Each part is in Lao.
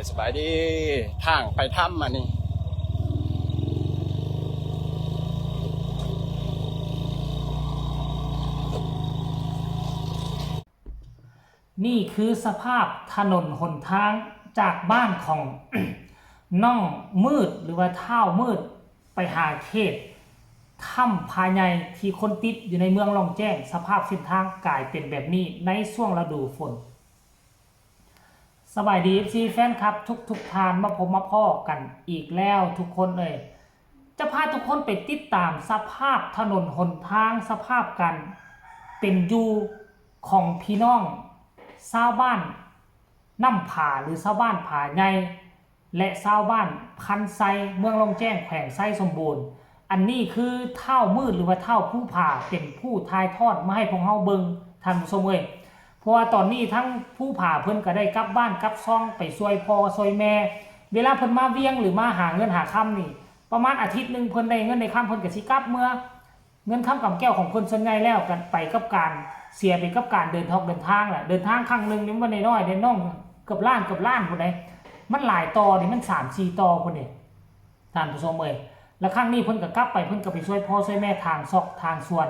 ສະບາຍດີ ທາງໄປຖ້ຳອັນນີ້. ນີ້ຄືສະພາບຖະໜົນຫົນທາງຈາກບ້ານຂອງນ້ອງມືດ ຫຼືວ່າທ້າວມືດ ໄປຫາເຂດຖ້ຳຜາໃຫຍ່ທີ່ຄົນຕິດຢູ່ໃນເມືອງລ່ອງແຈ້ງ. ສະພາບເສັ້ນທາງກາຍເປັນແບບນີ້ໃນຊ່ວງລະດູຝົນ. ສະບາຍດີ ເອັຟຊີ ແຟນຄລັບທຸກໆທ່ານ ມາພົບມາພໍ້ກັນອີກແລ້ວທຸກຄົນເອີຍ. ຈະພາທຸກຄົນໄປຕິດຕາມສະພາບຖະໜົນຫົນທາງ, ສະພາບການເປັນຢູ່ຂອງພີ່ນ້ອງຊາວບ້ານນ້ຳຜາ ຫຼື ຊາວບ້ານຜາໃຫຍ່ ແລະ ຊາວບ້ານພັນໄຊ ເມືອງລ່ອງແຈ້ງ ແຂວງໄຊສົມບູນ. ອັນນີ້ຄືທ້າວມືດ ຫຼືວ່າທ້າວພູຜາ ເປັນຜູ້ຖ່າຍທອດມາໃຫ້ພວກເຮົາເບິ່ງ ທ່ານຜູ້ຊົມເອີຍ. ເພາະວ່າຕອນນີ້ທາງພູຜາເພິ່ນກໍໄດ້ກັບບ້ານກັບຊ່ອງ ໄປຊ່ວຍພໍ່ຊ່ວຍແມ່. ເວລາເພິ່ນມາວຽງ ຫຼື ມາຫາເງິນຫາຄຳນີ້ ປະມານອາທິດໜຶ່ງ ເພິ່ນໄດ້ເງິນໄດ້ຄຳ ເພິ່ນກໍຊິກັບເມືອ. ເງິນຄຳກຳແກ້ວຂອງເພິ່ນສ່ວນໃຫຍ່ແລ້ວກໍໄປກັບການ ເສຍໄປກັບການເດີນທອກເດີນທາງແຫຼະ. ເດີນທາງຄັ້ງໜຶ່ງນີ້ມັນບໍ່ນ້ອຍໆເດ້ນ້ອງ, ເກືອບລ້ານ ເກືອບລ້ານພຸ້ນເດ້. ມັນຫຼາຍຕໍ່ເດ້, ມັນສາມສີ່ຕໍ່ພຸ້ນເດ້ ທ່ານຜູ້ຊົມເອີຍ. ແລ້ວຄັ້ງນີ້ເພິ່ນກໍກັບໄປ, ເພິ່ນກໍໄປຊ່ວຍພໍ່ຊ່ວຍແມ່ ຖາງຊອກຖາງສວນ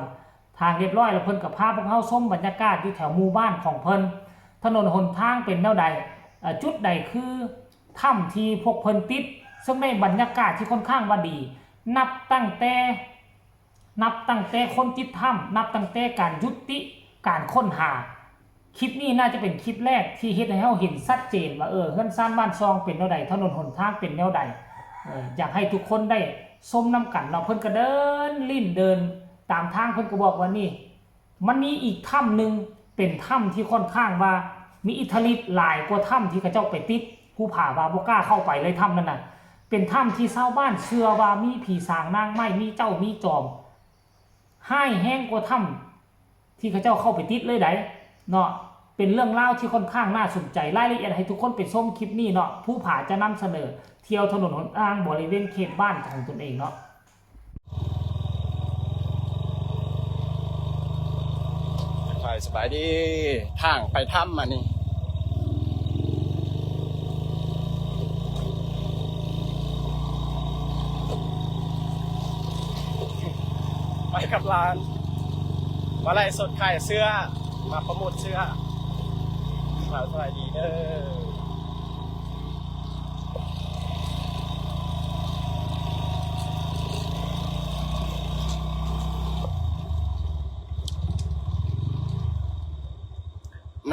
ຖາງຮຽບຮ້ອຍ ແລ້ວເພິ່ນກໍພາພວກເຮົາຊົມບັນຍາກາດຢູ່ແຖວໝູ່ບ້ານຂອງເພິ່ນ. ຖະໜົນຫົນທາງເປັນແນວໃດ, ເອີ ຈຸດໃດຄືຖ້ຳທີ່ພວກເພິ່ນຕິດ, ເຊິ່ງໃນບັນຍາກາດທີ່ຄ່ອນຂ້າງວ່າດີ, ນັບຕັ້ງແຕ່ ນັບຕັ້ງແຕ່ຄົນຕິດຖ້ຳ, ນັບຕັ້ງແຕ່ການຍຸຕິການຄົ້ນຫາ. ຄລິບນີ້ໜ້າຈະເປັນຄລິບແລກທີ່ເຮັດໃຫ້ເຮົາເຫັນຊັດເຈນວ່າ ເອີ ເຮືອນຊານບ້ານຊ່ອງເປັນແນວໃດ, ຖະໜົນຫົນທາງເປັນແນວໃດ. ເອີ ຢາກໃຫ້ທຸກຄົນໄດ້ຊົມນຳກັນເນາະ. ເພິ່ນກໍເດີນຫຼິ້ນເດີນຕາມທາງ, ເພິ່ນກໍບອກວ່າ ນີ້ ມັນມີອີກຖ້ຳໜຶ່ງ ເປັນຖ້ຳທີ່ຄ່ອນຂ້າງວ່າມີອິດທະລິດຫຼາຍກວ່າຖ້ຳທີ່ເຂົາເຈົ້າໄປຕິດ. ພູຜາວ່າບໍ່ກ້າເຂົ້າໄປເລີຍຖ້ຳນັ້ນນະ. ເປັນຖ້ຳທີ່ຊາວບ້ານເຊື່ອວ່າມີຜີສາງນາງໄມ້, ມີເຈົ້າມີຈອມ ຮ້າຍແຮງກວ່າຖ້ຳທີ່ເຂົາເຈົ້າເຂົ້າໄປຕິດເລີຍໃດ໋ເນາະ. ເປັນເລື່ອງລາວທີ່ຄ່ອນຂ້າງໜ້າສົນໃຈ. ລາຍລະອຽດໃຫ້ທຸກຄົນໄປຊົມຄລິບນີ້ເນາະ. ພູຜາຈະນຳສະເໜີທ່ຽວຖະໜົນຫົນທາງບໍລິເວນເຂດບ້ານຂອງຕົນເອງເນາະ. ທັກທາຍສະບາຍດີ ທາງໄປຖ້ຳອັນນີ້ ໄປກັບຫຼານ ມາໄລຟ໌ສົດຂາຍເສື້ອ ມາໂປຣໂມດເສື້ອ. ສະບາຍດີເດີ.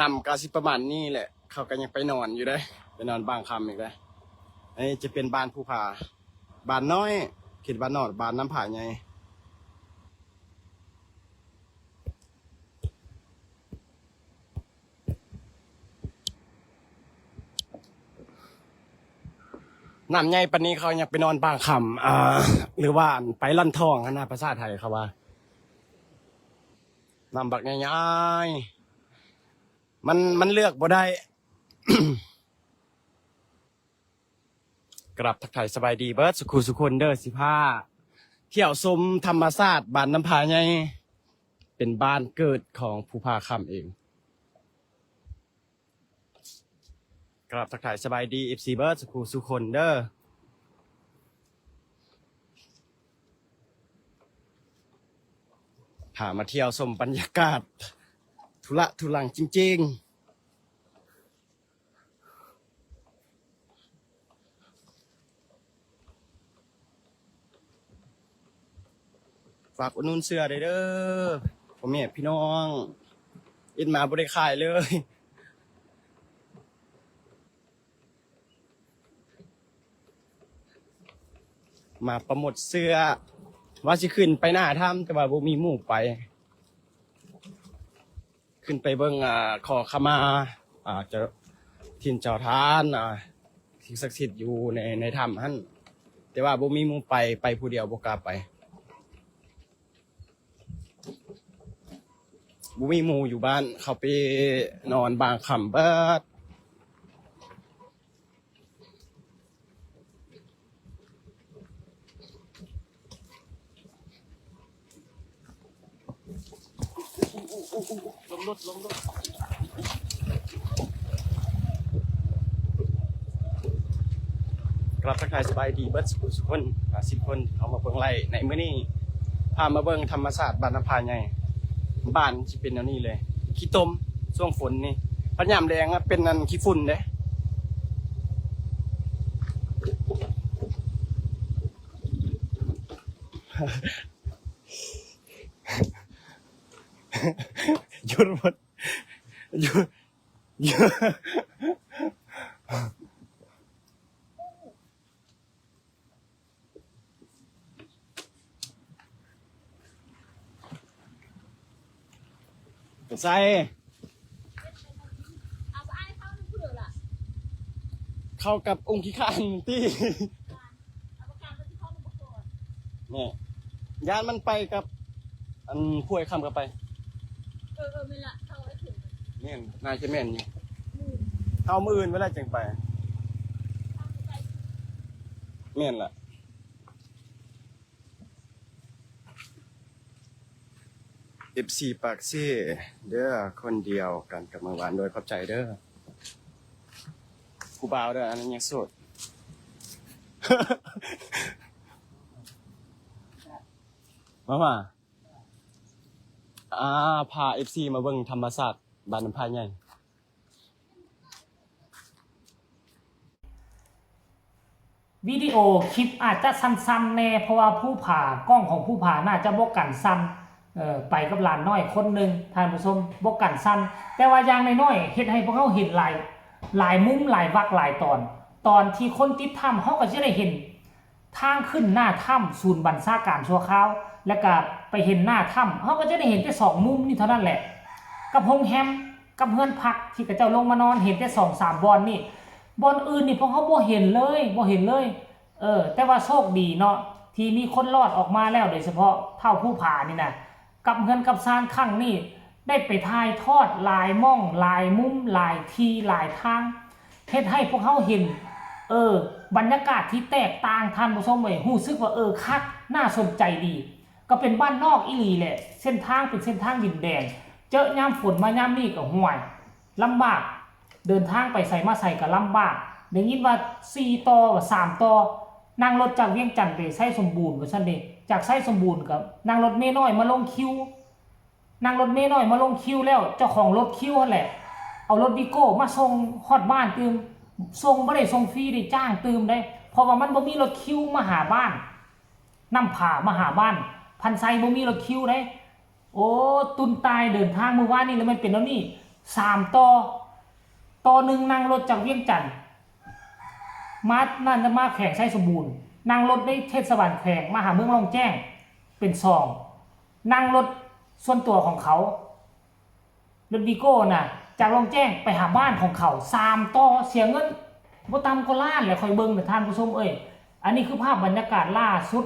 ນ້ຳກໍຊິປະມານນີ້ແຫຼະ, ເຂົາກໍຍັງໄປນອນຢູ່ເດ້, ໄປນອນບາງຄຳອີກເດ້. ອັນນີ້ຈະເປັນບ້ານພູຜາ, ບ້ານນ້ອຍ, ເຂດບ້ານນ້ອຍ, ບ້ານນ້ຳຜາໃຫຍ່. ນ້ຳໃຫຍ່ປານນີ້ເຂົາຍັງໄປນອນບາງຄຳ ອ່າ ຫຼືວ່າໄປລັນທອງຫັ້ນນະ ພາສາໄທເຂົາວ່າ ນ້ຳບັກໃຫຍ່ໆ ມັນ ມັນເລືອກບໍ່ໄດ້. ກະລາບທັກທາຍສະບາຍດີເບິດສຸຂູສຸຄົນເດີ, ຊິພາທ່ຽວຊົມທຳມະຊາດບ້ານນ້ຳຜາໃຫຍ່ ເປັນບ້ານເກີດຂອງພູຜາຄຳເອງ. ກະລາບທັກທາຍສະບາຍດີ ເອັຟຊີ ເບິດສຸຂູສຸຄົນເດີ, ພາມາທ່ຽວຊົມບັນຍາກາດທຸລະທຸລັງຈິງໆ. ຝາກອຸດໜູນເສື້ອໄດ້ເດີ ພໍ່ແມ່ພີ່ນ້ອງ, ເຮັດມາບໍ່ໄດ້ຂາຍເລີຍ. ມາປະໂມດເສື້ອ ວ່າຊິຂຶ້ນໄປໜ້າຖ້ຳ ແຕ່ວ່າບໍ່ມີໝູ່ໄປ. ຂຶ້ນໄປເບິ່ງ ອ່າ ຂໍຂະມາ ອ່າ ເຈົ້າຖິ່ນເຈົ້າຖານ ອ່າ ສິ່ງສັກສິດຢູ່ໃນ ໃນຖ້ຳຫັ້ນ, ແຕ່ວ່າບໍ່ມີໝູ່ໄປ, ໄປຜູ້ດຽວບໍ່ກ້າໄປ, ບໍ່ມີໝູ່ຢູ່ບ້ານ, ເຂົາໄປນອນບາງຄຳເບິດ. ລົງລົດ ລົງລົດ. ກະລາບທັກທາຍສະບາຍດີເບິດສູ່ຄົນ ຫ້າສິບຄົນທີ່ເຂົ້າມາເບິ່ງໄລຟ໌ໃນມື້ນີ້. ພາມາເບິ່ງທຳມະຊາດບ້ານນ້ຳພາໃຫຍ່. ບ້ານຊິເປັນແນວນີ້ເລີຍ ຂີ້ຕົມຊ່ວງຝົນນີ້ ພັດຍາມແລ້ງເປັນອັນຂີ້ຝຸ່ນເດ້. ຢຸດໝົດ ຢຸດ ຢຸດ. ໄປໃສ? ເຂົ້າກັບອົງຂີ້ຄ້ານຕິ. ແນ່ ຢ້ານມັນໄປກັບ ອັນ ພວຍຄຳກໍໄປ. ເອີ ເອີ ແມ່ນລະ ເຂົາໄດ້ເຖິງ. ແມ່ນ ໜ້າຈະແມ່ນຢູ່. ອືມ ເຮົາມື້ອື່ນເວລາຈັ່ງໄປ. ແມ່ນລະ. ເອັຟຊີປາກເຊເດີ ຄົນດຽວກັນກັບເມືອງວານ ໂດຍຂອບໃຈເດີ. ຜູ້ບ່າວເດີ ອັນນີ້ຍັງໂສດ. ມາ ມາ ອາ ພາເອັຟຊີມາເບິ່ງທຳມະຊາດບ້ານນ້ຳພາໃຫຍ່. ວິດີໂອຄລິບອາດຈະສັ້ນໆແດ່ ເພາະວ່າພູຜາ ກ້ອງຂອງພູຜາໜ້າຈະບໍ່ກັນສັ່ນ. ເອີ ໄປກັບຫຼານນ້ອຍຄົນໜຶ່ງ ທ່ານຜູ້ຊົມ ບໍ່ກັນສັ່ນ. ແຕ່ວ່າຢ່າງໜ້ອຍໆ ເຮັດໃຫ້ພວກເຮົາເຫັນຫຼາຍ ຫຼາຍມຸມ ຫຼາຍວັກ ຫຼາຍຕອນ. ຕອນທີ່ຄົນຕິດຖ້ຳ ເຮົາກໍຈະໄດ້ເຫັນ ທາງຂຶ້ນໜ້າຖ້ຳສູນບັນຊາການຊົ່ວຄາວ ແລ້ວກະໄປເຫັນໜ້າຖ້ຳ ເຮົາກໍຈະໄດ້ເຫັນແຕ່ສອງມຸມນີ້ເທົ່ານັ້ນແຫຼະ ກັບໂຮງແຮມ ກັບເຮືອນພັກທີ່ເຂົາເຈົ້າລົງມານອນ ເຫັນແຕ່ສອງສາມບ່ອນນີ້. ບ່ອນອື່ນນີ້ພວກເຮົາບໍ່ເຫັນເລີຍ ບໍ່ເຫັນເລີຍ. ເອີ ແຕ່ວ່າໂຊກດີເນາະ ທີ່ມີຄົນລອດອອກມາແລ້ວ ໂດຍສະເພາະທ້າວພູຜານີ້ນະ ກັບເຮືອນກັບຊານຄັ້ງນີ້ ໄດ້ໄປຖ່າຍທອດຫຼາຍໝ່ອງ ຫຼາຍມຸມ ຫຼາຍທີ່ ຫຼາຍທາງ ເຮັດໃຫ້ພວກເຮົາເຫັນ ເອີ ບັນຍາກາດທີ່ແຕກຕ່າງ ທ່ານຜູ້ຊົມເອີຍ ຮູ້ສຶກວ່າ ເອີ ຄັກ ໜ້າສົນໃຈດີ. ກໍເປັນບ້ານນອກອີ່ຫຼີແຫຼະ ເສັ້ນທາງເປັນເສັ້ນທາງດິນແດງ ເຈີຍາມຝົນມາຍາມນີ້ກໍ ຫ້ວຍ ລຳບາກ ເດີນທາງໄປໃສມາໃສກໍລຳບາກ. ໄດ້ຍິນວ່າສີ່ຕໍ່ ສາມຕໍ່ ນັ່ງລົດຈາກວຽງຈັນໄປໄຊສົມບູນວ່າຊັ້ນເດ ຈາກໄຊສົມບູນກໍນັ່ງລົດເມນ້ອຍມາລົງຄິວ ນັ່ງລົດເມນ້ອຍມາລົງຄິວແລ້ວ ເຈົ້າຂອງລົດຄິວຫັ້ນແຫຼະ ເອົາລົດວີໂກ້ມາສົ່ງຮອດບ້ານຕື່ມ. ສົ່ງບໍ່ໄດ້ສົ່ງຟຣີເດ້ ຈ້າງຕື່ມເດ້ ເພາະວ່າມັນບໍ່ມີລົດຄິວມາຫາບ້ານນ້ຳພາ ມາຫາບ້ານພັນໄຊ ບໍ່ມີລົດຄິວເດ້. ໂອ້ ຕຸນຕາຍ ເດີນທາງມື້ວານນີ້ລະແມ່ນເປັນແນວນີ້ ສາມຕໍ່ ຕໍ່ໜຶ່ງນັ່ງລົດຈາກວຽງຈັນ ມາ ນັ້ນ ມາແຂວງໄຊສົມບູນ ນັ່ງລົດໃນເທດສະບານແຂວງມາຫາເມືອງລ່ອງແຈ້ງ ເປັນສອງ ນັ່ງລົດສ່ວນຕົວຂອງເຂົາ ລົດວີໂກ້ນະ ຈາກລ່ອງແຈ້ງໄປຫາບ້ານຂອງເຂົາ ສາມຕໍ່ ເສຍເງິນບໍ່ຕ່ຳກວ່າລ້ານແຫຼະ ຂ້ອຍເບິ່ງນະທ່ານຜູ້ຊົມເອີຍ. ອັນນີ້ຄືພາບບັນຍາກາດລ່າສຸດ.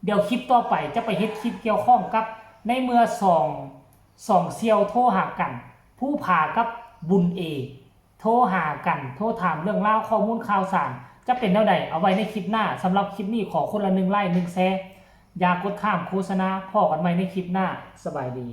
ດຽວຄລິບຕໍ່ໄປຈະໄປເຮັດຄລິບກ່ຽວຂ້ອງກັບໃນເມື່ອສອງ ສອງສ່ຽວໂທຫາກັນ ພູຜາກັບບຸນເອ ໂທຫາກັນ ໂທຖາມເລື່ອງລາວ ຂໍ້ມູນຂ່າວສານ ຈະເປັນແນວໃດ ເອົາໄວ້ໃນຄລິບໜ້າ. ສຳລັບຄລິບນີ້ ຂໍຄົນລະໜຶ່ງໄລຄ໌ ໜຶ່ງແຊ. ຢ່າກົດຂ້າມໂຄສະນາ. ພໍ້ກັນໃໝ່ໃນຄລິບໜ້າ. ສະບາຍດີ.